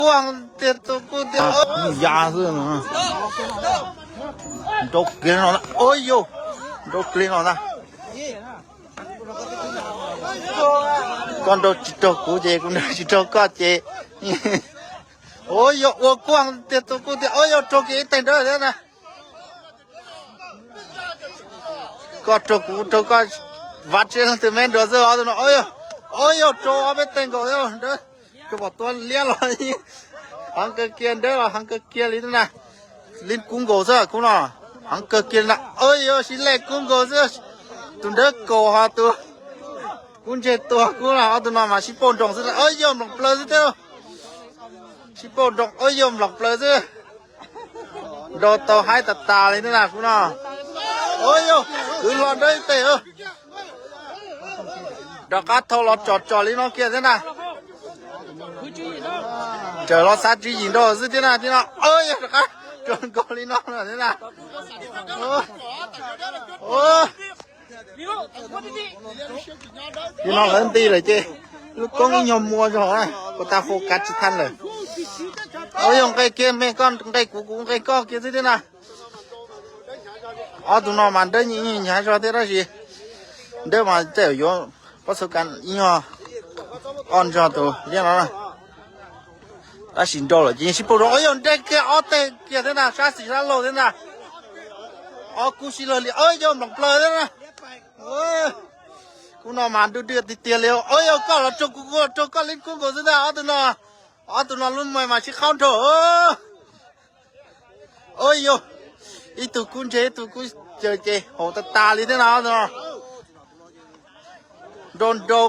Kuaj tiag tus kuj tiag. Ya xwb. Nrau kiag no na. Ua yau, nrau kiag no na. Koj nrau tsis raug kuv ces kuv nrau tsis raug koj ces. Ua yau, ua kuaj tiag tus kuj tiag. Ua yau, raug kiag ib teg nrab thiab na. Koj raug kuv, kuv raug koj, vav tsev leej twg me nrad xwb ob tug no. Ua yau, raug ob peb teg nkaus thiab nrab. Koj pom tua liab los heev kawg kiag, nrab los heev kawg kiag li na. Li kub nkaus xwb kub no, heev kawg kiag li na. Ua yau, sib lej kub nkaus xwb. Tus nrab kaus ho tus kub ntseg tua kub no, ob tug no mas sib pauj nroos xwb. Ua yau, nploos plaws xwb thiab. Sib pauj nroos, ua yau, nploos plaws xwb. Nrau tau haib tas tas li thiab na kub no. Ua yau, kwv hlo nrab ib teg. Rov qab thau los tsom tsom li no kiag thiab na. Tsaws los xav tswv yim nrau xwb thiab na thiab no. Ua yau, rov qab rau nkaus li no thiab na. Li no lawv nti lawm ces lub koob ib nyuag muaj zog, kuv tas fo kav tsis thaj lawm. Ua yau, nqe kiag me koj nqe kuv, kuv nqe koj kiag xwb thiab na. Ob tug no mas nrab nyiam nyiam zog thiab tab sis nrab mas tej yuav pob xu kas ib nyuag ob ntsog tus liab no na. Tab sis nrau lawm ces yeej sib pauj zog. Ua yau, nrab kiag ob teg kiag thiab na, sab xis sab laug thiab na. Ob kub sib law li, ua yau, nploos plaws thiab na. Kub no mas dub dub tiag tiag li. Ua yau, koj los raug kuv, kuv los raug koj, li kub nkaus xwb ntag ob tug no. Ob tug no lub me mas sib qhaub nrho. Ua yau, ib tug kub ntseg ib tug kub caws ces haum tas tas li thiab no. Nrau nrau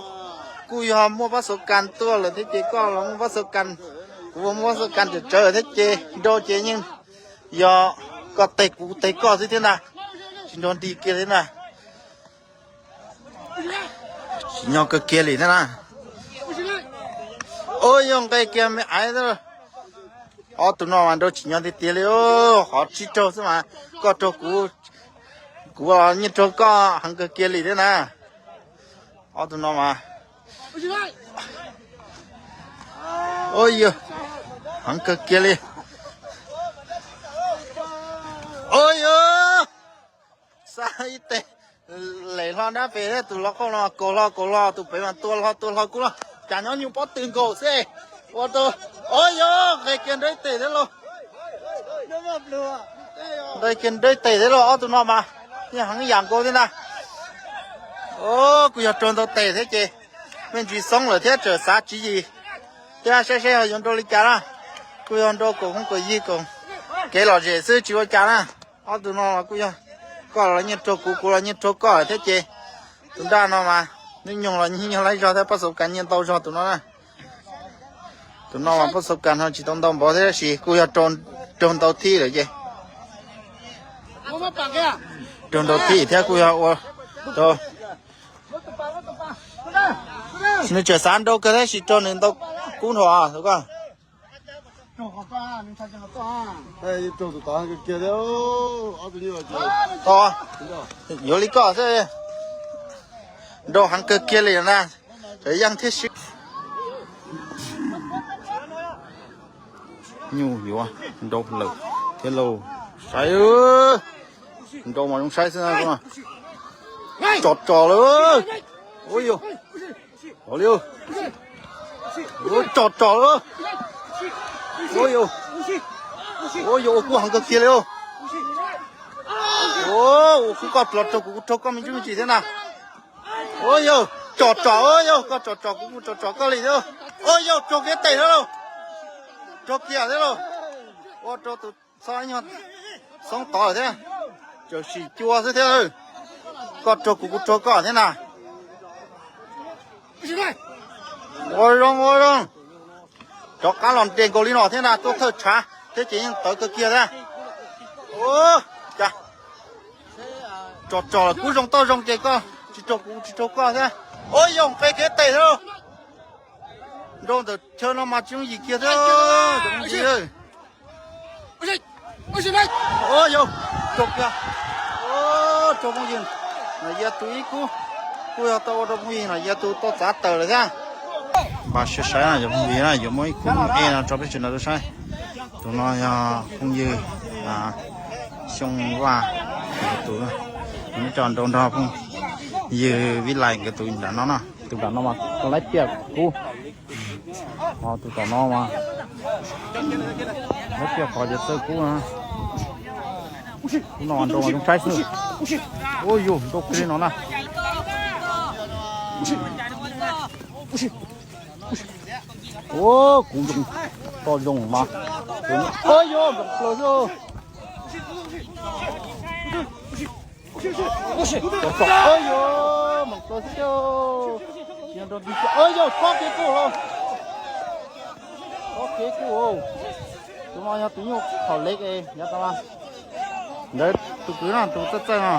kuj yog muaj pob xu kas tuaj lawm thiab ces koj los muaj pob xu kas, kuv muaj pob xu kas tsawv tsawv thiab ces nrau ces yeej yog koj teg kuv teg koj xwb thiab ntag. Tsis nrog nti kiag thiab ntag. Tsim nyog kawg kiag li thiab na. Ua yau, nqe kiag me aiv. Ob tug no mas nrau tsim nyog tiag tiag li, qhov tsib raug xwb mas koj raug kuv, kuv los yeej raug koj heev kawg kiag li thiab na. Ob tug no mas, ua yau, heev kawg kiag li. Ua yau, xav ib teg lem hlo nrab pem thiab, tus hluas nkauj no kaus hlo kaus hlo, tus pem mas tua hlo tua hlo kub los cas nyob nyuag pob tw nkaus xwb. Ua rau, ua yau, nqe kiag nrab ib teg thiab lauj. Nqe kiag nrab ib teg thiab lauj, ob tug no mas yeej heev yam nkaus thiab ntag. Kuj yog raug ntau tes thiab ces me ntsis xoob lawm thiab txawm xav tswv yim thiab saib saib ho yuav nrau li cas na. Kuj yog nrau koom hoob koom yig koom kev lom zem xwb tsis ua cas na. Ob tug no los kuj yog koj los nyiaj raug kuv, kuv los nyiaj raug koj thiab ces tus nraj no mas hnub nyoog los nyiaj laib zog thiab pob xov kas nyiaj ntau zog tus no na. Tus no mas pob xov kas no tsis tau ntau npaum thiab tab sis kuj yog raug ntau thib lawm ces raug ntau thib thiab kuj yog ua rau nws tseem xav nrau kawg tab sis raug nws ntau kub nrho tus ko. Yuav li koj xwb, nrau heev kawg kiag li na, tseem yeej thiab sib. Nyuj yuav nrau lawm thiab lauj, saib, nrau mas zoo saib xwb. Tsom tsom lawm, ua li, tsom tsom lawm, ua li, ua li, ua kub heev kawg kiag li. Ua kub koj los raug kuv, kuv raug koj me ntsis me ntsis thiab na. Ua yau, tsom tsom, ua yau, koj tsom tsom kuv, kuv tsom tsom koj li thiab. Ua yau, raug kiag tes thiab lauj, raug kiag thiab lauj. Ua rau tus txhob nyuag xoob tod lawm thiab, tseem sim cua xwb thiab. Koj raug kuv, kuv raug koj thiab na. Ua zoo ua zoo, rov qab los nres nkaus li no thiab na, tuaj thawj tshav thiab ces yeej tawv kawg kiag thiab. Cas tsom tsom lawm kub zoo toj zoo ces koj tsis raug kuv tsis raug koj thiab. Ua yau, nqe kiag tes thiab. Nrau ntawm chaw no mas tsis yooj yim kiag thiab. Yau, raug kiag, raug phooj ywg Nom Yia tus ib kub, kuj yog tau ua rau phooj ywg Nom Yia tus tau txav tawm lawm thiab. Npaj siab saib na cov phooj ywg na, yuav muaj ib khub e no rau peb sawv daws tau saib. Tus no yog phooj ywg Xyooj Vaj tus, nws coj nrau nrog phooj ywg Vib Lais nkawd tus nram no na. Tus nram no mas laib tiaj kub, ho tus tom no mas laib tiaj qhov ces txawj kub na. Kub no nrau mas zoo saib xwb. Ua yus nrau kiag li no na. Ua kuv zoo, to zoo mas. Ua yus npam plaws xwb. Ua yus npam plaws xwb. Ua yus txhob kev kuj los. Txhob kev kuj. Tus no yog tus nyuj qhov leg yav tas ntawd tus kwv no tus txawj txawj no.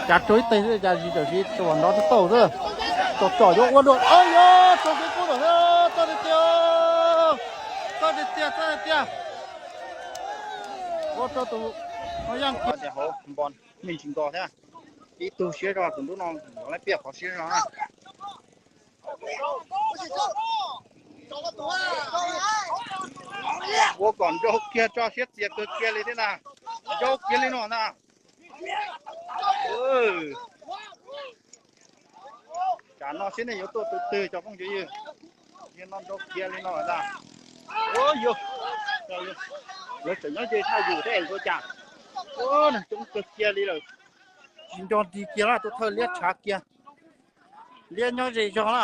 Cas raug ib teg xwb cas zis tawm zis tsuas nrov tau xwb. Tsom tsom yuav ua dua. Ua yus txhob kev kuj los xwb. Txawj tiag tiag, txawj tiag tiag, txawj tiag tiag. Ua rau tus no yaj tias hauv npo me ntsis nko thiab. Ib tug siab zog tus nruab no, laib piaj qhov siab zog na. Ua kom nrau kiag tso, siab txias kawg kiag li thiab na. Nrau kiag li no na. Tsam no seb nej yuav tuaj tus twg cov phooj ywg. Yog no nrau kiag li no na. Ua yus, lawv tseem nyob ze thaj yus thiab es ua cas. Ua neeg coob kawg kiag li lawm. Tsis nco tig kiag na, tus thawj liab tshav kiag. Liab nyob ze zog na.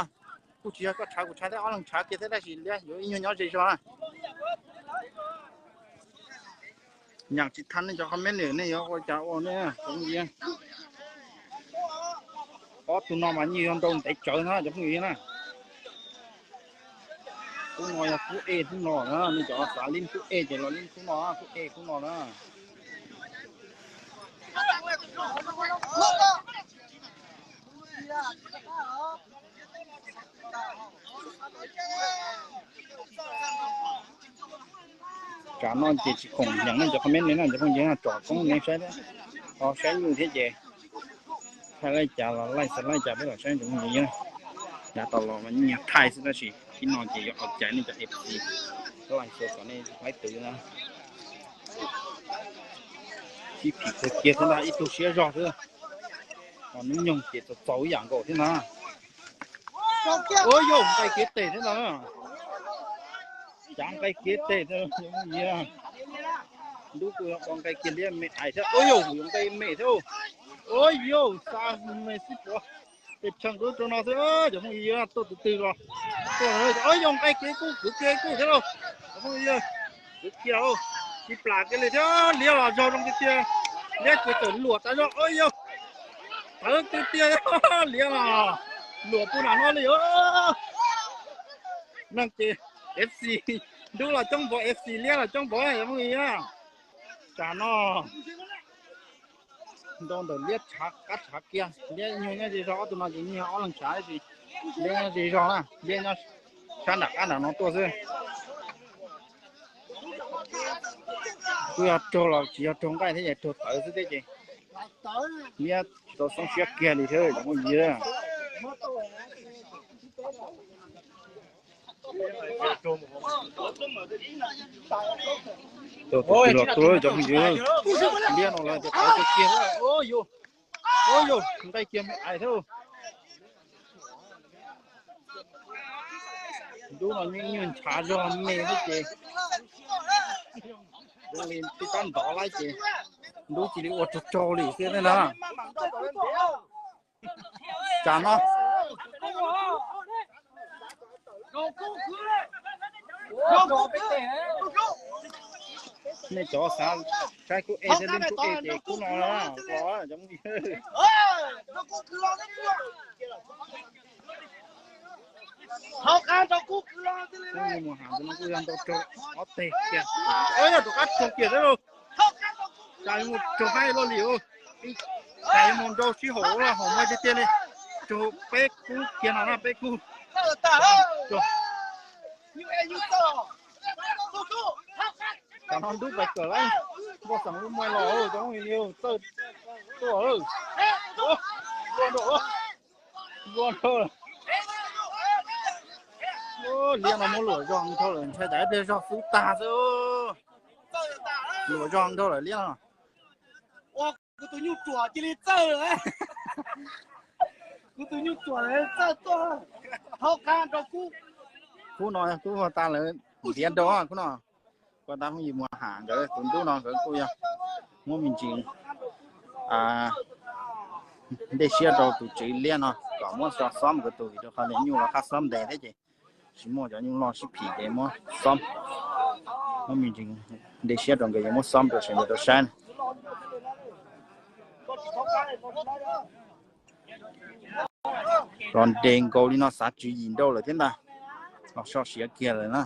Kuj tsis yog koj tshav kuv tshav thiab, ob leeg tshav kiag thiab tab sis liab yuav ib nyuag nyob ze zog na. Nyeem tsis thaj nej cov comment nej yuav ua cas ua ne. Ob tug no mas yeej yog nrau ntev tsawv no cov phooj ywg na. Khub no yog khub E khub no na, nej cov xav lib khub E ces los lib khub no, khub E khub no na. Tsam no ces tsis khoom nyeem nej cov comment li na cov phooj ywg, tsom koob nej saib thiab, ho saib nyuj thiab ces thaij laij cas los laij xav laij cas peb los saib cov phooj ywg. Yav tas los mas nyias thaij xwb tab sis ib no ces yuav ua cas nej cov F C laij xwb kom nej laib twv na. Sib phim kawg kiag thiab ntag, ib tug siab zog xwb. Ho hnub nyoog ces txaus txaus ib yam nkaus thiab na. Ua yog nqaij kiav tes thiab ntag. Cav nqaij kiav tes, ntub kuj yog ua nqaij kiag liab me ais thiab. Ua yog yuav nqaij me thiab. Ua yog xa me xib puav, tes tsheej rau rau no xwb cov phooj ywg, tuaj tus twg los tuaj. Ua yog nqaij kiag kuj kwv kiag kuj thiab lauj cov phooj ywg. Kwv kiag, tsis plam kiag li thiab, liab los zog zoo tiag tiag. Liab ces tawm luam tas zog, ua yog tawv tiag tiag, liab los luam puag nram no li. Neeg ces F C ntub los coob npaum, F C liab los coob npaum cov phooj ywg. Tsam no nrau ntawm liab tshav qab tshav kiag, liab nyuag nyob ze zog, ob tug no ces nyuag ob leeg tshav tab sis liab nyob ze zog na, liab nyob sab nram qab nram no tuaj xwb. Kuj yog raug los tsis yog raug nqaij thiab, yog raug tawv xwb thiab ces liab tsis tau xoob siab kiag li thiab cov phooj ywg. Tus twg los tua cov phooj ywg, liab no lawv tias tawv kiag kiag. Ua yog nqaij kiag me ais thiab. Ntub no nyuag ntshav zog me xwb ces zoo li tib tab ntov lawm ces ntub cia li ua raug raug li xwb thiab na. Tsam no nej cov xav saib khub E thiab lib khub E ces khub no los cov phooj ywg. Mus has ntawd no kuj yog nrau raug ob teg kiag. Yog rov qab raug kiag thiab lauj. Cas yuav mus raug haib luaj li. Cas yuav mus nrau sib haum ua luaj, haum muaj tiag tiag li. Raug peb kub kiag no na, peb kub. Tam no ntub pais kawm lawm, npoj xeem lub muaj los cov phooj ywg, txawj tuaj. Npua nrau, npua nrau. Liab no muab luam zog dhau lawm, ntshai tsam ib pliag zog xub tag xwb. Luam zog dhau lawm liab no. Kuv tus nyuj ruam cia li txawj lawm. Kuv tus nyuj ruam txawj tuaj, hauv qab rau kub. Kub no kub tas lawm, ntiav nrau kub no. Kuv tab phooj ywg Muas Ham nkawd tus ntub no nkawd kuj yog muab me ntsis dej siab rau tus tswv liab no kom muab tso xob nkawd tus, vim rau qhov tias nyuj los qab xob ntev thiab ces tsis muaj cov nyuj loj sib phim ces muab xob, muab me ntsis dej siab rau nkawd yuav muab xob rau sawv daws tau saib na. Los nres nkaus li no xav tswv yim nrau lawm thiab ntag. Los so siav kiag lawm na.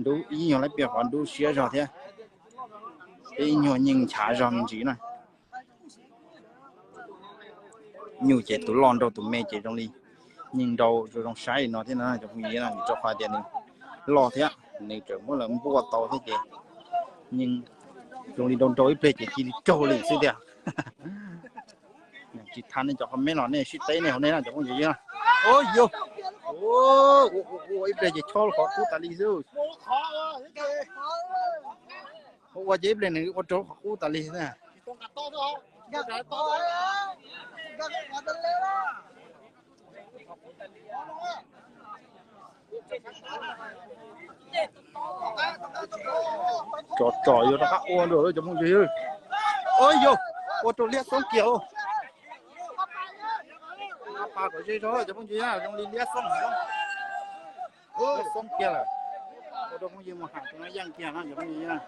Ntub ib nyuag lawm, piaj qhov ntub siab zog thiab. Peb ib nyuag nyeej nchav zog me ntsis na. Nyuj ces tus loj nrau tus me ces zoo li nyeej nrau zoo zoo saib li no thiab na cov phooj ywg, vim rau qhov tias nws loj thiab nws tseem muab lawv npuaj tau thiab ces nyeej zoo li nrau nrau ib pliag ces cia li raug li xwb tiag. Tsis thaij nej cov comment los nej sib teb nej hauv nej na cov phooj ywg. Ua ib pliag ces chob qhov qub tas li xwb. Ua ces ib pliag nws ua rau qhov qub tas li xwb. Tsom tsom yuav rov qab ua nrog cov phooj ywg. Ua yog ua rau liab xoob kiag. Pas kom ze zog cov phooj ywg, zoo li liab xoob, liab xoob kiag lawm. Ua rau phooj ywg Muas Ham tus no yeej kiag no cov phooj ywg.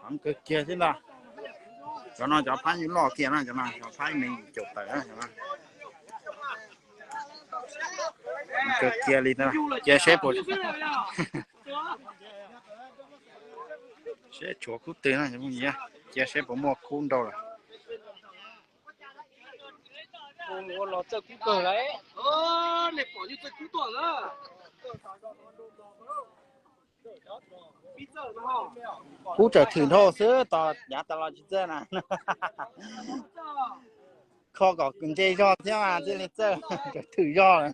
Heev kawg kiag thiab ntag. Cov no cov phab nyuj loj kiag na, cov no cov phab me caum tawm na. Kawg kiag li, cia seb puas, seb tshuav kub twg na, cia seb puas muaj kub nrau lawm. Kub txawm thwm dhau xwb, tos yav tas los tsis txawj na. Kho kom nce zog thiab mas thiaj li txawj, txawm thwm zog lawm.